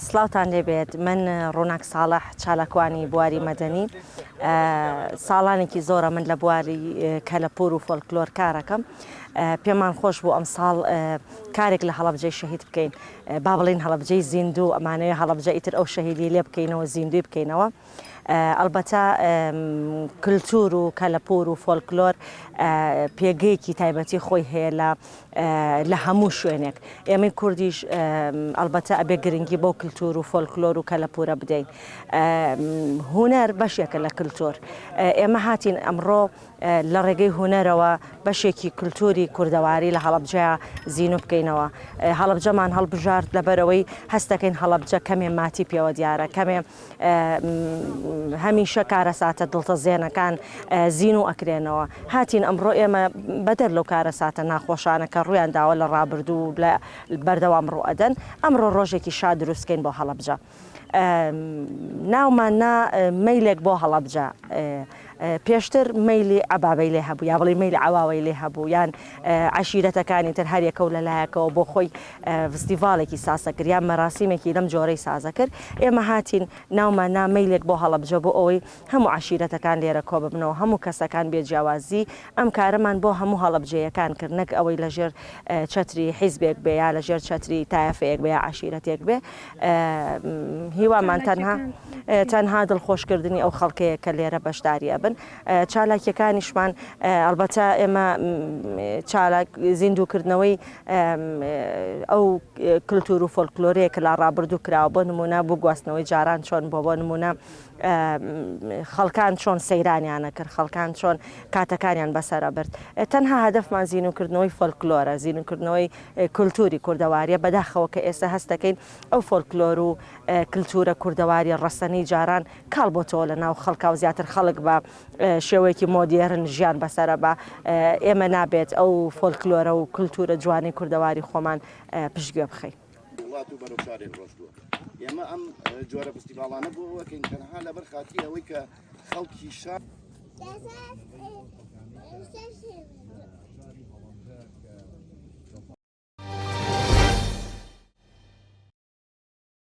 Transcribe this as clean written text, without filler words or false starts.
سڵاوتان لێبێت من ڕووناک ساڵح چالاکوانی بواری مەدەنی ساڵانێکی زۆرە من لە بواری کەلەپور و فۆلکلۆر کارەکەم پێمان خۆش بوو ئەمساڵ کارێک لە هەڵەبجەی شەهید بکەین با بڵین هەڵەبجەی زیندوو ئەمانەیە هەڵەبجە ئیتر ئەو شەهیدی لێ بکەینەوە زیندوی بکەینەوە ئەڵبەتە کلتور و کەلەپور و فۆلکلۆر پێگەیەکی تایبەتی خۆی هەیە لە لە هەموو شوێنێک ئێمەی کوردیش ئەڵبەتە ئەبێ گرنگی بۆ کلتور و فۆلکلۆر و کەلەپورە بدەین هونەر بەشێکە لە کلتور ئێمە هاتین ئەمڕۆ لە ڕێگەی هونەرەوە بەشێکی کلتوری کوردەواری لە هەڵەبجە زینوو بکەینەوە. هەڵەبجەمان هەڵبژارد لەبەرئەوەی هەست دەکەین هەڵەبجە کەمێ ماتی پێوە دیارە، کەمێ هەمیشە کارەساتە دڵتەزێنەکان زینوو ئەکرێنەوە. هاتین ئەمڕۆ ئێمە بەدەر لەو کارەساتە ناخۆشانە کە ڕوویان داوە لە ڕابردوو و لە بەردەوام ڕوو ئەدەن، ئەمڕۆ ڕۆژێکی شاد دروست کەین بۆ هەڵەبجە. ناومان نا مەیلێک بۆ هەڵەبجە. پێشتر مەیلی عەبابەی لێ هەبوو یا بڵێی مەیلی عەواوەی لێ هەبوو یان عەشیرەتەکانی تر هەر یەکە و لە لایەکەوە بۆ خۆی ڤستیڤاڵێکی سازە کرد یان مەراسیمێکی لەم جۆرەی سازە کرد ئێمە هاتین ناومان نا مەیلێک بۆ هەڵەبجە بۆ ئەوەی هەموو عەشیرەتەکان لێرە کۆ ببنەوە هەموو کەسەکان بێ جیاوازی ئەم کارەمان بۆ هەموو هەڵەبجەیەکان کرد نەک ئەوەی لە ژێر چەتری حیزبێک بێ یا لە ژێر چەتری تایەفەیەک بێ یا عەشیرەتێک بێ هیوامان تەنها تەنها دڵخۆشکردنی ئەو خەڵکەیە کە لێرە بەشداری ئەبن چالاکیەکانیشمان ئەڵبەتە ئێمە چالاک زیندووکردنەوەی ئەو کللتور و فۆلکلۆرەیە کە لە ڕابردوو کراوە بۆ نمونە بۆ گواستنەوەی جاران چۆن بۆ بۆ نمونە خەڵکان چۆن سەیرانیان ئەکرد، خەڵکان چۆن کاتەکانیان بەسەر ئەبرد. تەنها هەدەفمان زینووکردنەوەی فۆلکلۆرە، زینووکردنەوەی کولتووری کوردەوارییە، بەداخەوە کە ئێستا هەست دەکەین ئەو فۆلکلۆر و کلتوورە کوردەوارییە ڕەسەنەی جاران کاڵ بۆتەوە لە ناو خەڵکا و زیاتر خەڵک بە شێوەیەکی مۆدێرن ژیان بەسەر ئەبا. ئێمە نابێت ئەو فۆلکلۆرە و کلتوورە جوانەی کوردەواری خۆمان پشتگوێ بخەین. وڵات و بەرەو شارێک ڕۆشتووە ئێمە ئەم جۆرە فستیڤاڵانە بۆ ئەوەکەین تەنها لەبەر خاتری ئەوەی کە خەڵکی شار.